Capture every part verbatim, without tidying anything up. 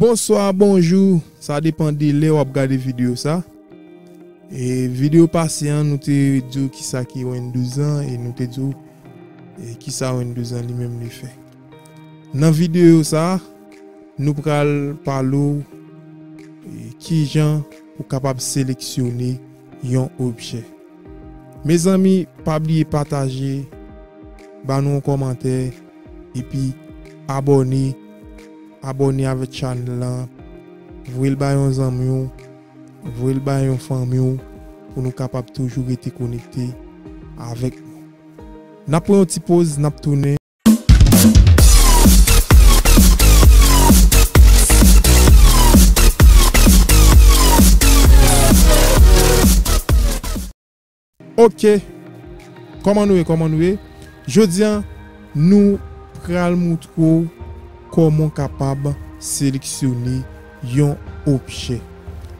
Bonswa, bonjou. Sa depann de lè w ap gade videyo sa. E videyo pase an, nou te di w kisa ki Windows lan e nou te di w, e, kisa Windows lan li menm li fè. Nan videyo sa, nou pral pale w, e, kijan ou kapab seleksyone yon objè. Mezanmi, pa bliye pataje, ba nou yon kòmantè, epi abòne, abòne avèk chanèl lan, voye l ba yon zanmi w, voye l ba yon fanmi w, pou nou kapab toujou rete konekte avèk nou. N ap pran yon ti poz, n ap tounen. Ok. Kòman nou ye? Kòman nou ye? Jodi a, nou pral montre w kòman w kapab seleksyone yon objè.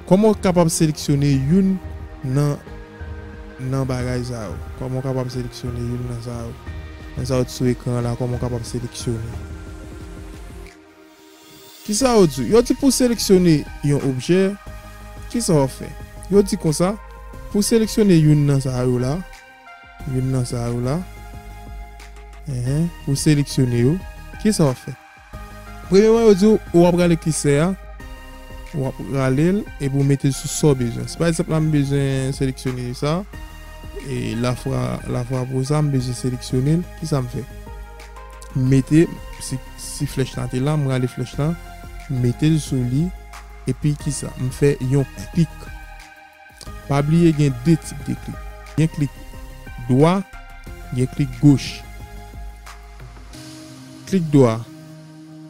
Kòman w kapab seleksyone youn nan, nan bagay sa yo? Kòman w kapab seleksyone youn nan sa yo? Nan sa yo t sou ekran an la, kòman w kapab seleksyone? Kisa yo di? Yo di pou seleksyone yon objè, kisa w ap fè? Yo di konsa, pou seleksyone youn nan sa yo la, youn nan sa yo la, enhen, pou seleksyone yo, kisa w ap fè? Premyèman, yo di w, w ap rale klise a, w ap rale l, epi w mete l sou sa w bezwen. Si pa egzanp la, m bezwen seleksyone sa, e lafwa, lafwa pou sa, m bezwen seleksyone l, kisa m fè? M mete, si, si flèch la te la, m rale flèch la, m mete l sou li, epi kisa? M fè yon klik. Pa bliye gen de tip de klik. Gen klik dwa, gen klik goch. Klik dwa,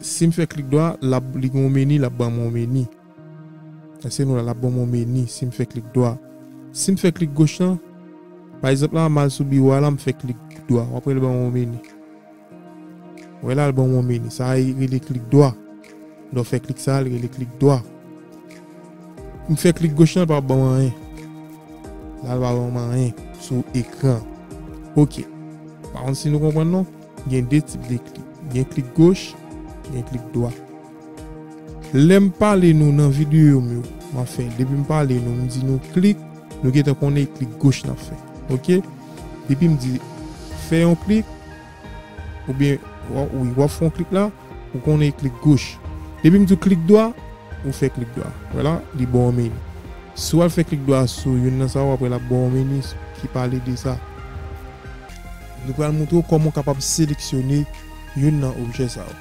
si m fè klik dwa, l ap, li gen yon meni, l ap ban m yon meni. Èske nou la, l ap ban m yon meni si m fè klik dwa. Si m fè klik goch lan, pa egzanp la, m al sou biwo a la, m fè klik dwa, w ap wè l ban m yon meni. Wè la, l ban m yon meni. Sa a rele klik dwa. Lè w fè klik sa a, l rele klik dwa. M fè klik goch lan, l pa ban m anyen. La, l pa ban m anyen sou ekran. Ok. Pa konn si nou konprann non. Gen de tip de klik. Gen klik goch, gen klik dwa. Lè m pale nou nan videyo m yo, m ap fè, depi m pale nou, m di nou klik, nou gentan konnen klik goch n ap fè. Ok? Depi m di fè yon klik, oubyen, w ap, wi, w ap fè yon klik la, ou konnen klik goch. Depi m di w klik dwa, ou fè klik dwa. Vwala, li ba w meni. Si w al fè klik dwa sou youn nan sa yo, w ap wè l ap ba w meni ki pale de sa. Nou pral montre w kòman w kapab seleksyone youn nan objè sa yo.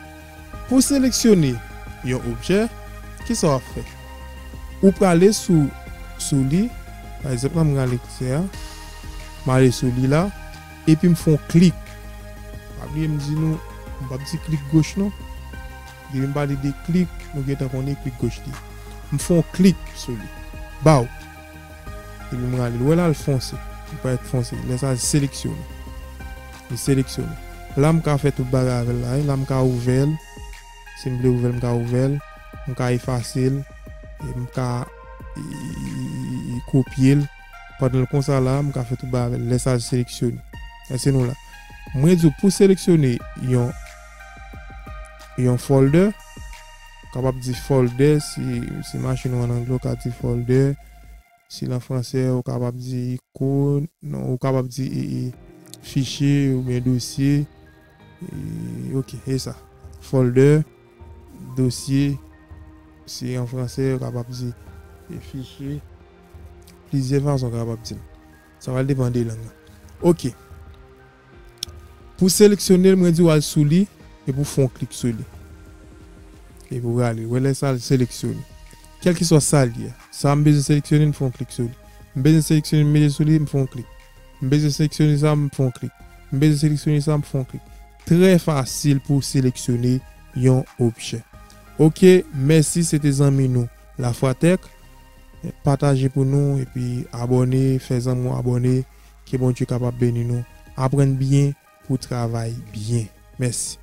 Pou seleksyone yon objè, kisa w ap fè? Ou prale sou, sou li, pa egzanp la, m rale klise a, m ale sou li la, epi m fè yon klik. Pa bliye m di nou, m p ap di klik goch non. Depi m pale de klik, nou gentan konnen klik goch li. M fè yon klik sou li. Baw. Epi m rale l. Wè la, l fonse. Li parèt fonse. Lè sa, l seleksyone. Li seleksyone. La, m ka fè tout bagay avè l la, wi. La, m ka ouvè l. Si m vle ouvè l, m ka ouvè l. M ka efase l. E m ka, e, e, e, kopye l. Pandan l konsa la, m ka fè tout bagay avè l. Lè sa, l seleksyone. Èske nou la? Mwen di w, pou seleksyone yon, yon folder, w kapab di folder, si, si machin ou an anglè, w ka di folder. Si l an fransè, ou kapab di ikon, non, ou kapab di, e, e, fichye oubyen dosye. E, ok, e sa. Folder, dosye, si an fransè, ou kapab di, e, fichye. Plizyè fason ou kapab di l. Sa va depann de lang lan. Ok. Pou seleksyone l, mwen di w al sou li, epi w fè yon klik sou li. Epi w rale. Wè lè sa l seleksyone. Kèlkeswa sa l ye. Sa m bezwen seleksyone, m fè yon klik sou li. M bezwen seleksyone, m mete sou li, m fè yon klik. M bezwen seleksyone sa, m fè yon klik. M bezwen seleksyone sa, m fè yon klik. Trè fasil pou w seleksyone yon objè. Ok, mèsi, se te zanmi nou Lafwatèk. Pataje pou nou, epi abòne, fè zanmi w abòne. Ke Bondye kapab beni nou. Aprann byen pou travay byen. Mèsi.